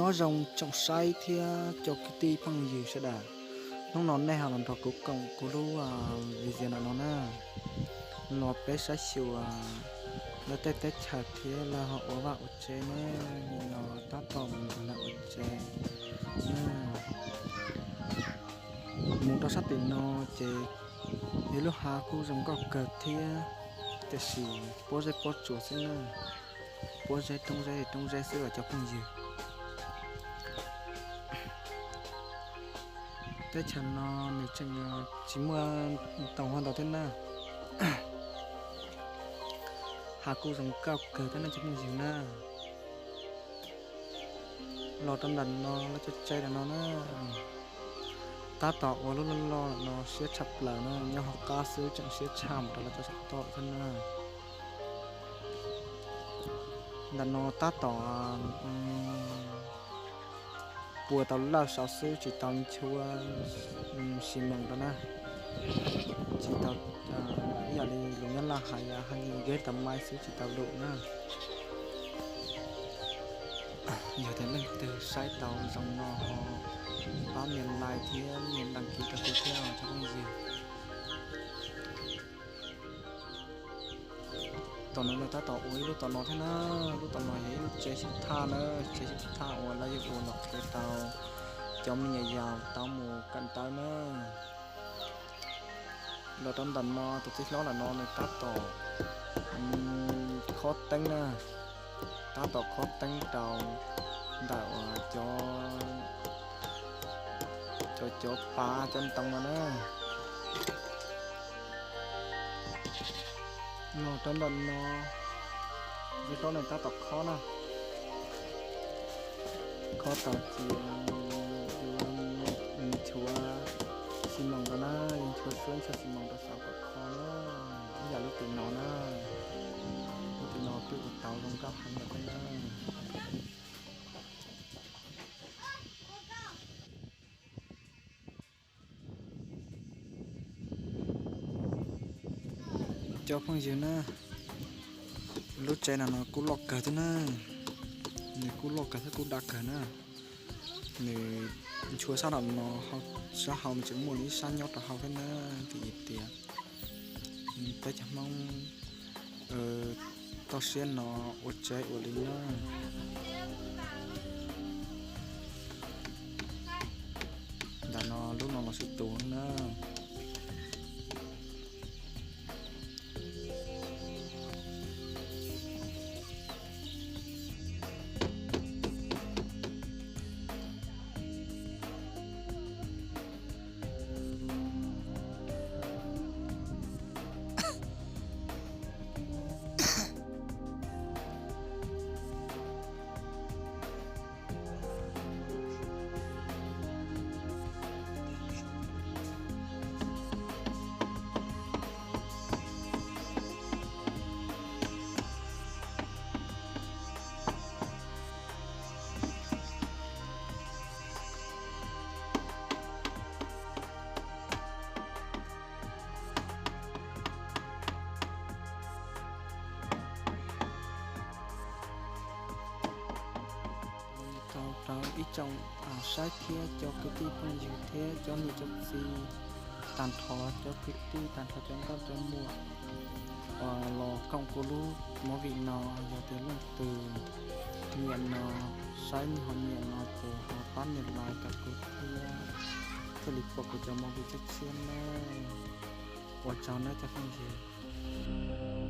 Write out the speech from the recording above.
Nyob zoo tsoom saib thiab cov kwv tij phooj ywg sawv daws, hnub no nej ho los nrog kuv koom kuv lub video no no na, los peb saib xyuas lawv tej teb chaws thiab lawv ho ua vaj ua tsev ne, no tab tom mus ua vaj ua tsev. Mus rau sab tim no ces ib lub hav kuj zoo nkauj kawg thiab, tiam sis puab zeb puab tsuas xwb na, puab zeb roob zeb roob zeb xwb os cov phooj ywg. Teb chaws no nws tseem tsis muaj ntoo ua ntau thiab na, hav kuj zoo nkauj kawg thiab no cov phooj ywg na. Los rau ntawm no lawv cov tsev ntawm no na, tab tom ua lub loj loj no siab tshaj plaws na, nyob hauv qab xwb tseem siab tshaj mus rau lawv cov saum toj thiab na. Ntawm no tab tom puas tau lawj saud xwb tsis tau nchuav xi moos rau na, tsis tau ib yam li lus Nyab Laj hais hais gai tam mais xwb tsis tau lus na. Yog tias leej twg saib tau zoo no ho pab nias like thiab nias đăng ký rau kuv thiab cov phooj ywg. Tom no nws tab tom ua ib lub tom no thiab na, lub tom no yog ib lub tsev xyuv thaj na, tsev xyuv thaj uas lawv yuav ua los qhia rau cov me nyuam yaus tau mus kawm ntawv na. Los rau ntawm no tus txiv hlob ntawm no nws tab tom khob teeb na, tab tom khob teeb rau ntawm uas cov, cov, cov pav cov ntoo no na. Los rau ntawm no, txiv hlob nws tab tom khob na, khob tau ces yuav nchuav xi moos rau na, yuav nchuav suab nchuav xi moos rau saum kom kho na, ib yam lub tim no na, lub tim no twb ua tau zoo nkauj heev lawm thiab na. Cov phooj ywg na, lub tsev no no kuj loj kawg thiab na, nws kuj loj kawg thiab kuj daj kawg na. Nws nchuav sab no no, sab hauv nws tseem muaj li ib sab nyob rau hauv thiab na, vim tias peb cov Hmoob toj siab no ua tsev ua li na. Ntawm no lub no los sib tus na. Rau ib tsoom saib thiab cov kwv tij phooj ywg thiab cov niam cov txiv tag nrho, cov kwv tij tag nrho, cov nkauj cov muam uas los koom kuv lub movie no, yog tias leej twg nyiam no, saib ho nyiam no ces ho pab nias like rau kuv thiab, thiaj li pom kuv cov movie tshiab tshiab na. Ua tsaug nawb cov phooj ywg.